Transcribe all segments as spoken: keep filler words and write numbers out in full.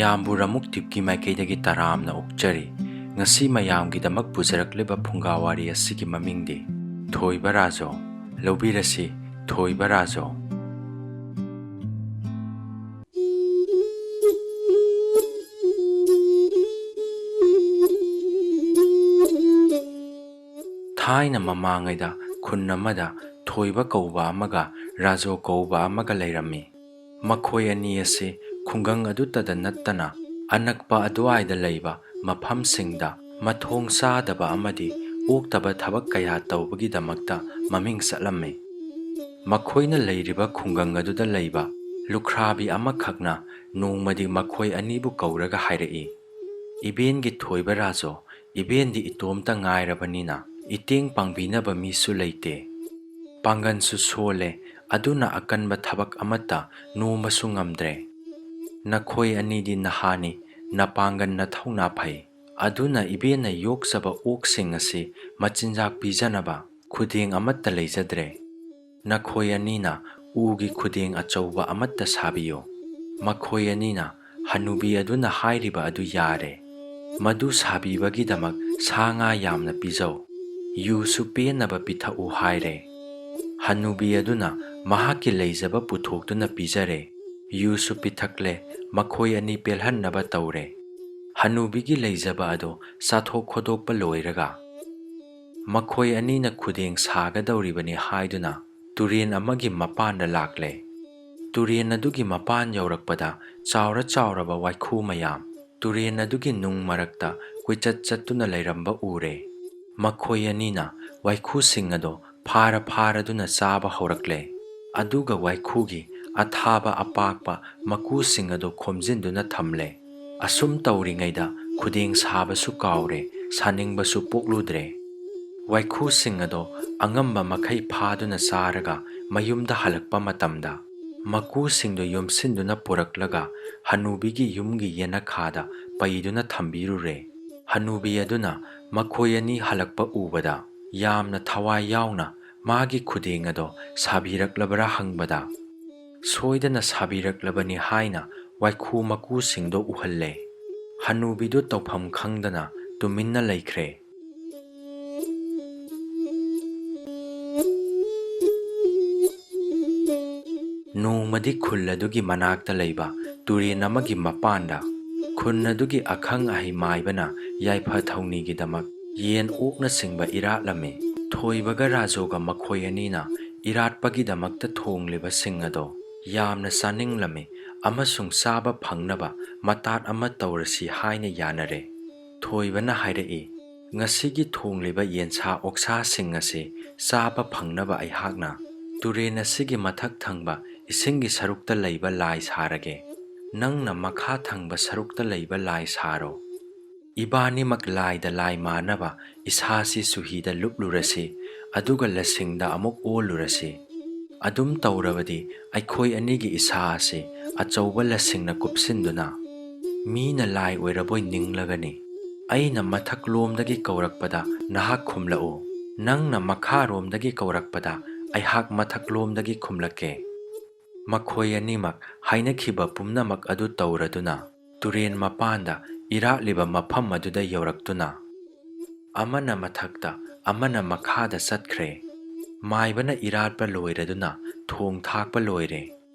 ꯃꯌꯥꯝꯕꯨ ꯔꯃꯨꯛ ꯇꯤꯞꯀꯤ ꯃꯥꯏꯀꯩꯗꯒꯤ ꯇꯔꯥꯝꯅ ꯑꯣꯛꯆꯔꯤ꯫ ꯉꯁꯤ ꯃꯌꯥꯝꯒꯤꯗꯃꯛ ꯄꯨꯖꯔꯛꯂꯤꯕ ꯐꯨꯡꯒꯥ ꯋꯥꯔꯤ ꯑꯁꯤꯒꯤ ꯃꯃꯤꯡꯗꯤ ꯊꯣꯏꯕ ꯔꯥꯖꯣ꯫ ꯂꯧꯕꯤꯔꯁꯤ ꯊꯣꯏꯕ ꯔꯥꯖꯣ꯫ ꯊꯥꯏꯅ ꯃꯃꯥꯡꯉꯩꯗ ꯈꯨꯟ ꯑꯃꯗ ꯊꯣꯏꯕ ꯀꯧꯕ ꯑꯃꯒ ꯔꯥꯖꯣ ꯀꯧꯕ ꯑꯃꯒ ꯂꯩꯔꯝꯃꯤ꯫ ꯃꯈꯣꯏ ꯑꯅꯤ ꯑꯁꯤ ꯈꯨꯡꯒꯪ ꯑꯗꯨꯇꯗ ꯅꯠꯇꯅ ꯑꯅꯛꯄ ꯑꯗꯨꯋꯥꯏꯗ ꯂꯩꯕ ꯃꯐꯝꯁꯤꯡꯗ ꯃꯊꯣꯡ ꯆꯥꯗꯕ ꯑꯃꯗꯤ ꯑꯣꯛꯇꯕ ꯊꯕꯛ ꯀꯌꯥ ꯇꯧꯕꯒꯤꯗꯃꯛꯇ ꯃꯃꯤꯡ ꯆꯠꯂꯝꯃꯤ꯫ ꯃꯈꯣꯏꯅ ꯂꯩꯔꯤꯕ ꯈꯨꯡꯒꯪ ꯑꯗꯨꯗ ꯂꯩꯕ ꯂꯨꯈ꯭ꯔꯥꯕꯤ ꯑꯃꯈꯛꯅ ꯅꯣꯡꯃꯗꯤ ꯃꯈꯣꯏ ꯑꯅꯤꯕꯨ ꯀꯧꯔꯒ ꯍꯥꯏꯔꯛꯏ, "ꯏꯕꯦꯟꯒꯤ ꯊꯣꯏꯕ ꯔꯥꯖꯣ, ꯏꯕꯦꯟꯗꯤ ꯏꯇꯣꯝꯇ ꯉꯥꯏꯔꯕꯅꯤꯅ ꯏꯇꯦꯡ ꯄꯥꯡꯕꯤꯅꯕ ꯃꯤꯁꯨ ꯂꯩꯇꯦ꯫ ꯄꯥꯡꯒꯜꯁꯨ ꯁꯣꯜꯂꯦ, ꯑꯗꯨꯅ ꯑꯀꯟꯕ ꯊꯕꯛ ꯑꯃꯠꯇ ꯅꯣꯝꯕꯁꯨ ꯉꯝꯗ꯭ꯔꯦ꯫ ꯅꯈꯣꯏ ꯑꯅꯤꯗꯤ ꯅꯍꯥꯅꯤ, ꯅꯄꯥꯡꯒꯜ ꯅꯊꯧꯅꯥ ꯐꯩ꯫ ꯑꯗꯨꯅ ꯏꯕꯦꯟꯅ ꯌꯣꯛꯆꯕ ꯑꯣꯛꯁꯤꯡ ꯑꯁꯤ ꯃꯆꯤꯟꯖꯥꯛ ꯄꯤꯖꯅꯕ ꯈꯨꯗꯦꯡ ꯑꯃꯠꯇ ꯂꯩꯖꯗ꯭ꯔꯦ꯫ ꯅꯈꯣꯏ ꯑꯅꯤꯅ ꯎꯒꯤ ꯈꯨꯗꯦꯡ ꯑꯆꯧꯕ ꯑꯃꯠꯇ ꯁꯥꯕꯤꯌꯨ꯫" ꯃꯈꯣꯏ ꯑꯅꯤꯅ ꯍꯅꯨꯕꯤ ꯑꯗꯨꯅ ꯍꯥꯏꯔꯤꯕ ꯑꯗꯨ ꯌꯥꯔꯦ꯫ ꯃꯗꯨ ꯁꯥꯕꯤꯕꯒꯤꯗꯃꯛ ꯁꯥ ꯉꯥ ꯌꯥꯝꯅ ꯄꯤꯖꯧ꯫ ꯌꯨꯁꯨ ꯄꯦꯟꯅꯕ ꯄꯤꯊꯛꯎ ꯍꯥꯏꯔꯦ꯫ ꯍꯅꯨꯕꯤ ꯑꯗꯨꯅ ꯃꯍꯥꯛꯀꯤ ꯂꯩꯖꯕ ꯄꯨꯊꯣꯛꯇꯨꯅ ꯄꯤꯖꯔꯦ꯫ ꯌꯨꯁꯨ ꯄꯤꯊꯛꯂꯦ꯫ ꯃꯈꯣꯏ ꯑꯅꯤ ꯄꯦꯜꯍꯟꯅꯕ ꯇꯧꯔꯦ꯫ ꯍꯅꯨꯕꯤꯒꯤ ꯂꯩꯖꯕ ꯑꯗꯨ ꯆꯥꯊꯣꯛ ꯈꯣꯗꯣꯛꯄ ꯂꯣꯏꯔꯒ, ꯃꯈꯣꯏ ꯑꯅꯤꯅ ꯈꯨꯗꯦꯡ ꯁꯥꯒꯗꯧꯔꯤꯕꯅꯤ ꯍꯥꯏꯗꯨꯅ ꯇꯨꯔꯦꯟ ꯑꯃꯒꯤ ꯃꯄꯥꯟꯗ ꯂꯥꯛꯂꯦ꯫ ꯇꯨꯔꯦꯟ ꯑꯗꯨꯒꯤ ꯃꯄꯥꯟ ꯌꯧꯔꯛꯄꯗ ꯆꯥꯎꯔ ꯆꯥꯎꯔꯕ ꯋꯥꯏꯈꯨ ꯃꯌꯥꯝ ꯇꯨꯔꯦꯟ ꯑꯗꯨꯒꯤ ꯅꯨꯡ ꯃꯔꯛꯇ ꯀꯣꯏꯆꯠ ꯆꯠꯇꯨꯅ ꯂꯩꯔꯝꯕ ꯎꯔꯦ꯫ ꯃꯈꯣꯏ ꯑꯅꯤꯅ ꯋꯥꯏꯈꯨꯁꯤꯡ ꯑꯗꯨ ꯐꯥꯔ ꯐꯥꯔꯗꯨꯅ ꯆꯥꯕ ꯍꯧꯔꯛꯂꯦ꯫ ꯑꯗꯨꯒ ꯋꯥꯏꯈꯨꯒꯤ ꯑꯊꯥꯕ ꯑꯄꯥꯛꯄ ꯃꯀꯨꯁꯤꯡ ꯑꯗꯨ ꯈꯣꯝꯖꯤꯟꯗꯨꯅ ꯊꯝꯂꯦ꯫ ꯑꯁꯨꯝ ꯇꯧꯔꯤꯉꯩꯗ ꯈꯨꯗꯦꯡ ꯁꯥꯕꯁꯨ ꯀꯥꯎꯔꯦ, ꯁꯥꯅꯤꯡꯕꯁꯨ ꯄꯣꯛꯂꯨꯗ꯭ꯔꯦ꯫ ꯋꯥꯏꯈꯨꯁꯤꯡ ꯑꯗꯣ ꯑꯉꯝꯕ ꯃꯈꯩ ꯐꯥꯗꯨꯅ ꯆꯥꯔꯒ ꯃꯌꯨꯝꯗ ꯍꯜꯂꯛꯄ ꯃꯇꯝꯗ, ꯃꯀꯨꯁꯤꯡꯗꯨ ꯌꯣꯝꯁꯤꯟꯗꯨꯅ ꯄꯨꯔꯛꯂꯒ ꯍꯅꯨꯕꯤꯒꯤ ꯌꯨꯝꯒꯤ ꯌꯦꯅꯈꯥꯗ ꯄꯩꯗꯨꯅ ꯊꯝꯕꯤꯔꯨꯔꯦ꯫ ꯍꯅꯨꯕꯤ ꯑꯗꯨꯅ ꯃꯈꯣꯏ ꯑꯅꯤ ꯍꯜꯂꯛꯄ ꯎꯕꯗ ꯌꯥꯝꯅ ꯊꯋꯥꯏ ꯌꯥꯎꯅ ꯃꯥꯒꯤ ꯈꯨꯗꯦꯡ ꯑꯗꯣ ꯁꯥꯕꯤꯔꯛꯂꯕ꯭ꯔꯥ ꯍꯪꯕꯗ, "ꯁꯣꯏꯗꯅ ꯁꯥꯕꯤꯔꯛꯂꯕꯅꯤ" ꯍꯥꯏꯅ ꯋꯥꯏꯈꯨ ꯃꯀꯨꯁꯤꯡꯗꯣ ꯎꯍꯜꯂꯦ꯫ ꯍꯅꯨꯕꯤꯗꯨ ꯇꯧꯐꯝ ꯈꯪꯗꯅ ꯇꯨꯃꯤꯟꯅ ꯂꯩꯈ꯭ꯔꯦ꯫ ꯅꯣꯡꯃꯗꯤ ꯈꯨꯜ ꯑꯗꯨꯒꯤ ꯃꯅꯥꯛꯇ ꯂꯩꯕ ꯇꯨꯔꯦꯟ ꯑꯃꯒꯤ ꯃꯄꯥꯟꯗ ꯈꯨꯟ ꯑꯗꯨꯒꯤ ꯑꯈꯪ ꯑꯍꯩ ꯃꯥꯏꯕꯅ ꯌꯥꯏꯐ ꯊꯧꯅꯤꯒꯤꯗꯃꯛ ꯌꯦꯟ ꯑꯣꯛꯅꯆꯤꯡꯕ ꯏꯔꯥꯠꯂꯝꯃꯤ꯫ ꯊꯣꯏꯕꯒ ꯔꯥꯖꯨꯒ ꯃꯈꯣꯏ ꯑꯅꯤꯅ ꯏꯔꯥꯠꯄꯒꯤꯗꯃꯛꯇ ꯊꯣꯡꯂꯤꯕꯁꯤꯡ ꯑꯗꯣ ꯌꯥꯝꯅ ꯆꯥꯅꯤꯡꯂꯝꯃꯤ ꯑꯃꯁꯨꯡ ꯆꯥꯕ ꯐꯪꯅꯕ ꯃꯇꯥꯠ ꯑꯃ ꯇꯧꯔꯁꯤ ꯍꯥꯏꯅ ꯌꯥꯅꯔꯦ꯫ ꯊꯣꯏꯕꯅ ꯍꯥꯏꯔꯛꯏ, "ꯉꯁꯤꯒꯤ ꯊꯣꯡꯂꯤꯕ ꯌꯦꯟꯁꯥ ꯑꯣꯛꯁꯥꯁꯤꯡ ꯑꯁꯤ ꯆꯥꯕ ꯐꯪꯅꯕ ꯑꯩꯍꯥꯛꯅ ꯇꯨꯔꯦꯟ ꯑꯁꯤꯒꯤ ꯃꯊꯛ ꯊꯪꯕ ꯏꯁꯤꯡꯒꯤ ꯁꯔꯨꯛꯇ ꯂꯩꯕ ꯂꯥꯏ ꯁꯥꯔꯒꯦ꯫ ꯅꯪꯅ ꯃꯈꯥ ꯊꯪꯕ ꯁꯔꯨꯛꯇ ꯂꯩꯕ ꯂꯥꯏ ꯁꯥꯔꯣ꯫ ꯏꯕꯥꯅꯤꯃꯛ ꯂꯥꯏꯗ ꯂꯥꯏ ꯃꯥꯟꯅꯕ ꯏꯁꯥꯁꯤ ꯆꯨꯍꯤꯗ ꯂꯨꯞꯂꯨꯔꯁꯤ, ꯑꯗꯨꯒ ꯂꯁꯤꯡꯗ ꯑꯃꯨꯛ ꯑꯣꯜꯂꯨꯔꯁꯤ꯫ ꯑꯗꯨꯝ ꯇꯧꯔꯕꯗꯤ ꯑꯩꯈꯣꯏ ꯑꯅꯤꯒꯤ ꯏꯁꯥ ꯑꯁꯤ ꯑꯆꯧꯕ ꯂꯁꯤꯡꯅ ꯀꯨꯞꯁꯤꯟꯗꯨꯅ ꯃꯤꯅ ꯂꯥꯏ ꯑꯣꯏꯔꯕꯣꯏ ꯅꯤꯡꯂꯒꯅꯤ꯫ ꯑꯩꯅ ꯃꯊꯛꯂꯣꯝꯗꯒꯤ ꯀꯧꯔꯛꯄꯗ ꯅꯍꯥꯛ ꯈꯨꯝꯂꯛꯎ, ꯅꯪꯅ ꯃꯈꯥꯔꯣꯝꯗꯒꯤ ꯀꯧꯔꯛꯄꯗ ꯑꯩꯍꯥꯛ ꯃꯊꯛꯂꯣꯝꯗꯒꯤ ꯈꯨꯝꯂꯛꯀꯦ꯫" ꯃꯈꯣꯏ ꯑꯅꯤꯃꯛ ꯍꯥꯏꯅꯈꯤꯕ ꯄꯨꯝꯅꯃꯛ ꯑꯗꯨ ꯇꯧꯔꯗꯨꯅ ꯇꯨꯔꯦꯟ ꯃꯄꯥꯟꯗ ꯏꯔꯥꯠꯂꯤꯕ ꯃꯐꯝ ꯑꯗꯨꯗ ꯌꯧꯔꯛꯇꯨꯅ ꯑꯃꯅ ꯃꯊꯛꯇ ꯑꯃꯅ ꯃꯈꯥꯗ ꯆꯠꯈ꯭ꯔꯦ꯫ ꯃꯥꯏꯕꯅ ꯏꯔꯥꯠꯄ ꯂꯣꯏꯔꯗꯨꯅ ꯊꯣꯡ ꯊꯥꯛꯄ ꯂꯣꯏꯔꯦ꯫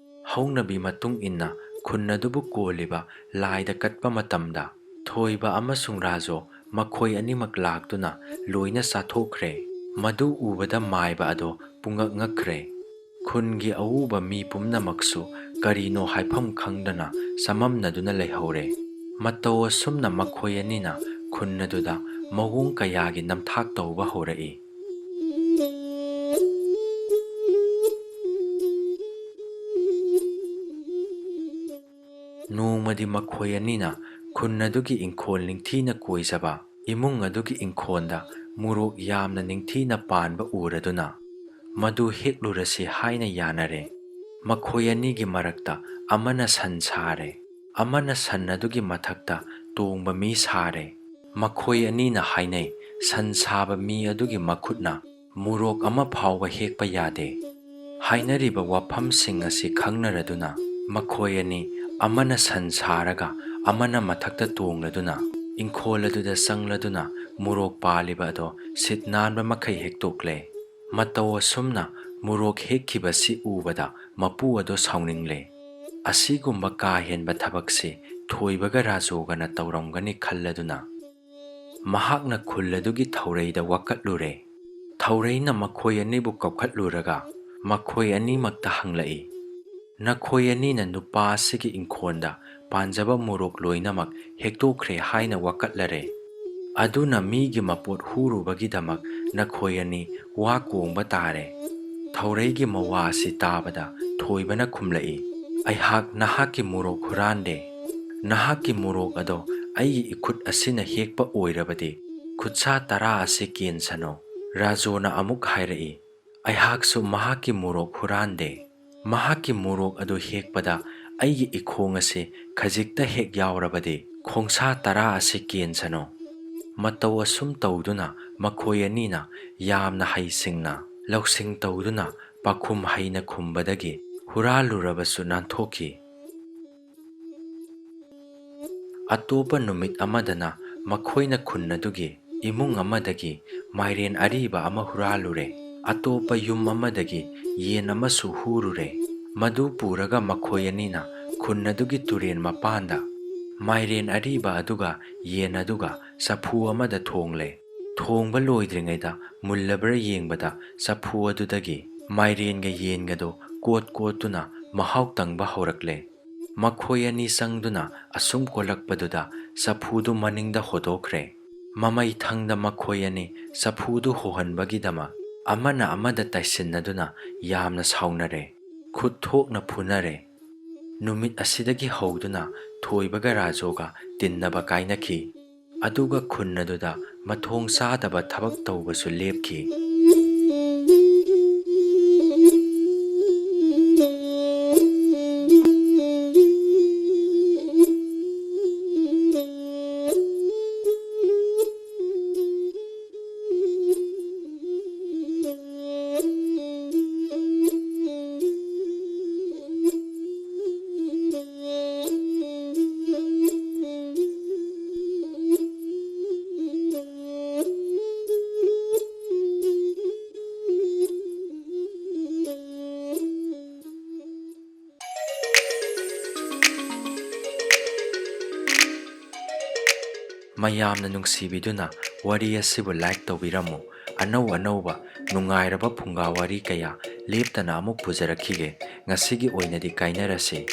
ꯍꯧꯅꯕꯤ ꯃꯇꯨꯡ ꯏꯟꯅ ꯈꯨꯟ ꯑꯗꯨꯕꯨ ꯀꯣꯜꯂꯤꯕ ꯂꯥꯏꯗ ꯀꯠꯄ ꯃꯇꯝꯗ ꯊꯣꯏꯕ ꯑꯃꯁꯨꯡ ꯔꯥꯖꯣ ꯃꯈꯣꯏ ꯑꯅꯤꯃꯛ ꯂꯥꯛꯇꯨꯅ ꯂꯣꯏꯅ ꯆꯥꯊꯣꯛꯈ꯭ꯔꯦ꯫ ꯃꯗꯨ ꯎꯕꯗ ꯃꯥꯏꯕ ꯑꯗꯣ ꯄꯨꯡꯉꯛ ꯉꯛꯈ꯭ꯔꯦ꯫ ꯈꯨꯟꯒꯤ ꯑꯎꯕ ꯃꯤ ꯄꯨꯝꯅꯃꯛꯁꯨ ꯀꯔꯤꯅꯣ ꯍꯥꯏꯐꯝ ꯈꯪꯗꯅ ꯆꯃꯝꯅꯗꯨꯅ ꯂꯩꯍꯧꯔꯦ꯫ ꯃꯇꯧ ꯑꯁꯨꯝꯅ ꯃꯈꯣꯏ ꯑꯅꯤꯅ ꯈꯨꯟ ꯑꯗꯨꯗ ꯃꯑꯣꯡ ꯀꯌꯥꯒꯤ ꯅꯝꯊꯥꯛ ꯇꯧꯕ ꯍꯧꯔꯛꯏ꯫ ꯅꯣꯡꯃꯗꯤ ꯃꯈꯣꯏ ꯑꯅꯤꯅ ꯈꯨꯟ ꯑꯗꯨꯒꯤ ꯏꯪꯈꯣꯜ ꯅꯤꯡꯊꯤꯅ ꯀꯣꯏꯖꯕ ꯏꯃꯨꯡ ꯑꯗꯨꯒꯤ ꯏꯪꯈꯣꯜꯗ ꯃꯣꯔꯣꯛ ꯌꯥꯝꯅ ꯅꯤꯡꯊꯤꯅ ꯄꯥꯟꯕ ꯎꯔꯗꯨꯅ ꯃꯗꯨ ꯍꯦꯛꯂꯨꯔꯁꯤ ꯍꯥꯏꯅ ꯌꯥꯅꯔꯦ꯫ ꯃꯈꯣꯏ ꯑꯅꯤꯒꯤ ꯃꯔꯛꯇ ꯑꯃꯅ ꯁꯟ ꯁꯥꯔꯦ, ꯑꯃꯅ ꯁꯟ ꯑꯗꯨꯒꯤ ꯃꯊꯛꯇ ꯇꯣꯡꯕ ꯃꯤ ꯁꯥꯔꯦ꯫ ꯃꯈꯣꯏ ꯑꯅꯤꯅ ꯍꯥꯏꯅꯩ, "ꯁꯟ ꯁꯥꯕ ꯃꯤ ꯑꯗꯨꯒꯤ ꯃꯈꯨꯠꯅ ꯃꯣꯔꯣꯛ ꯑꯃ ꯐꯥꯎꯕ ꯍꯦꯛꯄ ꯌꯥꯗꯦ꯫" ꯍꯥꯏꯅꯔꯤꯕ ꯋꯥꯐꯝꯁꯤꯡ ꯑꯁꯤ ꯈꯪꯅꯔꯗꯨꯅ ꯃꯈꯣꯏ ꯑꯅꯤ ꯑꯃꯅ ꯁꯟ ꯁꯥꯔꯒ ꯑꯃꯅ ꯃꯊꯛꯇ ꯇꯣꯡꯂꯗꯨꯅ ꯏꯪꯈꯣꯜ ꯑꯗꯨꯗ ꯆꯪꯂꯗꯨꯅ ꯃꯣꯔꯣꯛ ꯄꯥꯜꯂꯤꯕ ꯑꯗꯣ ꯁꯤꯠ ꯅꯥꯟꯕ ꯃꯈꯩ ꯍꯦꯛꯇꯣꯛꯂꯦ꯫ ꯃꯇꯧ ꯑꯁꯨꯝꯅ ꯃꯣꯔꯣꯛ ꯍꯦꯛꯈꯤꯕꯁꯤ ꯎꯕꯗ ꯃꯄꯨ ꯑꯗꯣ ꯁꯥꯎꯅꯤꯡꯂꯦ꯫ ꯑꯁꯤꯒꯨꯝꯕ ꯀꯥ ꯍꯦꯟꯕ ꯊꯕꯛꯁꯤ ꯊꯣꯏꯕꯒ ꯔꯥꯖꯣꯒꯅ ꯇꯧꯔꯝꯒꯅꯤ ꯈꯜꯂꯗꯨꯅ ꯃꯍꯥꯛꯅ ꯈꯨꯜ ꯑꯗꯨꯒꯤ ꯊꯧꯔꯩꯗ ꯋꯥꯀꯠꯂꯨꯔꯦ꯫ ꯊꯧꯔꯩꯅ ꯃꯈꯣꯏ ꯑꯅꯤꯕꯨ ꯀꯧꯈꯠꯂꯨꯔꯒ ꯃꯈꯣꯏ ꯑꯅꯤꯃꯛꯇ ꯍꯪꯂꯛꯏ, "ꯅꯈꯣꯏ ꯑꯅꯤꯅ ꯅꯨꯄꯥ ꯑꯁꯤꯒꯤ ꯏꯪꯈꯣꯜꯗ ꯄꯥꯟꯖꯕ ꯃꯣꯔꯣꯛ ꯂꯣꯏꯅꯃꯛ ꯍꯦꯛꯇꯣꯛꯈ꯭ꯔꯦ ꯍꯥꯏꯅ ꯋꯥꯀꯠꯂꯔꯦ꯫ ꯑꯗꯨꯅ ꯃꯤꯒꯤ ꯃꯄꯣꯠ ꯍꯨꯔꯨꯕꯒꯤꯗꯃꯛ ꯅꯈꯣꯏ ꯑꯅꯤ ꯋꯥ ꯀꯣꯡꯕ ꯇꯥꯔꯦ꯫" ꯊꯧꯔꯩꯒꯤ ꯃꯋꯥ ꯑꯁꯤ ꯇꯥꯕꯗ ꯊꯣꯏꯕꯅ ꯈꯨꯝꯂꯛꯏ, "ꯑꯩꯍꯥꯛ ꯅꯍꯥꯛꯀꯤ ꯃꯣꯔꯣꯛ ꯍꯨꯔꯥꯟꯗꯦ꯫ ꯅꯍꯥꯛꯀꯤ ꯃꯣꯔꯣꯛ ꯑꯗꯣ ꯑꯩꯒꯤ ꯏꯈꯨꯠ ꯑꯁꯤꯅ ꯍꯦꯛꯄ ꯑꯣꯏꯔꯕꯗꯤ ꯈꯨꯠꯁꯥ ꯇꯔꯥ ꯑꯁꯤ ꯀꯦꯟꯁꯅꯨ꯫" ꯔꯥꯖꯣꯅ ꯑꯃꯨꯛ ꯍꯥꯏꯔꯛꯏ, "ꯑꯩꯍꯥꯛꯁꯨ ꯃꯍꯥꯛꯀꯤ ꯃꯣꯔꯣꯛ ꯍꯨꯔꯥꯟꯗꯦ꯫ ꯃꯍꯥꯛꯀꯤ ꯃꯣꯔꯣꯛ ꯑꯗꯨ ꯍꯦꯛꯄꯗ ꯑꯩꯒꯤ ꯏꯈꯣꯡ ꯑꯁꯤ ꯈꯖꯤꯛꯇ ꯍꯦꯛ ꯌꯥꯎꯔꯕꯗꯤ ꯈꯣꯡꯁꯥ ꯇꯔꯥ ꯑꯁꯤ ꯀꯦꯟꯁꯅꯨ꯫" ꯃꯇꯧ ꯑꯁꯨꯝ ꯇꯧꯗꯨꯅ ꯃꯈꯣꯏ ꯑꯅꯤꯅ ꯌꯥꯝꯅ ꯍꯩꯁꯤꯡꯅ ꯂꯧꯁꯤꯡ ꯇꯧꯗꯨꯅ ꯄꯥꯈꯨꯝ ꯍꯩꯅ ꯈꯨꯝꯕꯗꯒꯤ ꯍꯨꯔꯥꯜꯂꯨꯔꯕꯁꯨ ꯅꯥꯟꯊꯣꯛꯈꯤ꯫ ꯑꯇꯣꯞꯄ ꯅꯨꯃꯤꯠ ꯑꯃꯗꯅ ꯃꯈꯣꯏꯅ ꯈꯨꯟ ꯑꯗꯨꯒꯤ ꯏꯃꯨꯡ ꯑꯃꯗꯒꯤ ꯃꯥꯏꯔꯦꯟ ꯑꯔꯤꯕ ꯑꯃ ꯍꯨꯔꯥꯜꯂꯨꯔꯦ꯫ ꯑꯇꯣꯞꯄ ꯌꯨꯝ ꯑꯃꯗꯒꯤ ꯌꯦꯟ ꯑꯃꯁꯨ ꯍꯨꯔꯨꯔꯦ꯫ ꯃꯗꯨ ꯄꯨꯔꯒ ꯃꯈꯣꯏ ꯑꯅꯤꯅ ꯈꯨꯟ ꯑꯗꯨꯒꯤ ꯇꯨꯔꯦꯟ ꯃꯄꯥꯟꯗ ꯃꯥꯏꯔꯦꯟ ꯑꯔꯤꯕ ꯑꯗꯨꯒ ꯌꯦꯟ ꯑꯗꯨꯒ ꯆꯐꯨ ꯑꯃꯗ ꯊꯣꯡꯂꯦ꯫ ꯊꯣꯡꯕ ꯂꯣꯏꯗ꯭ꯔꯤꯉꯩꯗ ꯃꯨꯜꯂꯕ꯭ꯔꯥ ꯌꯦꯡꯕꯗ ꯆꯐꯨ ꯑꯗꯨꯗꯒꯤ ꯃꯥꯏꯔꯦꯟꯒ ꯌꯦꯟꯒꯗꯣ ꯀꯣꯠ ꯀꯣꯠꯇꯨꯅ ꯃꯍꯥꯎ ꯇꯪꯕ ꯍꯧꯔꯛꯂꯦ꯫ ꯃꯈꯣꯏ ꯑꯅꯤ ꯆꯪꯗꯨꯅ ꯑꯁꯨꯝ ꯀꯣꯜꯂꯛꯄꯗꯨꯗ ꯆꯐꯨꯗꯨ ꯃꯅꯤꯡꯗ ꯍꯣꯗꯣꯛꯈ꯭ꯔꯦ꯫ ꯃꯃꯩ ꯊꯪꯗ ꯃꯈꯣꯏ ꯑꯅꯤ ꯆꯐꯨꯗꯨ ꯍꯣꯍꯟꯕꯒꯤꯗꯃꯛ ꯑꯃꯅ ꯑꯃꯗ ꯇꯥꯏꯁꯤꯟꯅꯗꯨꯅ ꯌꯥꯝꯅ ꯁꯥꯎꯅꯔꯦ꯫ ꯈꯨꯠ ꯊꯣꯛꯅ ꯐꯨꯅꯔꯦ꯫ ꯅꯨꯃꯤꯠ ꯑꯁꯤꯗꯒꯤ ꯍꯧꯗꯨꯅ ꯊꯣꯏꯕꯒ ꯔꯥꯖꯣꯒ ꯇꯤꯟꯅꯕ ꯀꯥꯏꯅꯈꯤ꯫ ꯑꯗꯨꯒ ꯈꯨꯟ ꯑꯗꯨꯗ ꯃꯊꯣꯡ ꯆꯥꯗꯕ ꯊꯕꯛ ꯇꯧꯕꯁꯨ ꯂꯦꯞꯈꯤ꯫ ꯃꯌꯥꯝꯅ ꯅꯨꯡꯁꯤꯕꯤꯗꯨꯅ ꯋꯥꯔꯤ ꯑꯁꯤꯕꯨ like ꯇꯧꯕꯤꯔꯝꯃꯨ꯫ ꯑꯅꯧ ꯑꯅꯧꯕ ꯅꯨꯡꯉꯥꯏꯔꯕ ꯐꯨꯡꯒꯥ ꯋꯥꯔꯤ ꯀꯌꯥ ꯂꯦꯞꯇꯅ ꯑꯃꯨꯛ ꯄꯨꯖꯔꯛꯈꯤꯒꯦ꯫ ꯉꯁꯤꯒꯤ ꯑꯣꯏꯅꯗꯤ ꯀꯥꯏꯅꯔꯁꯤ꯫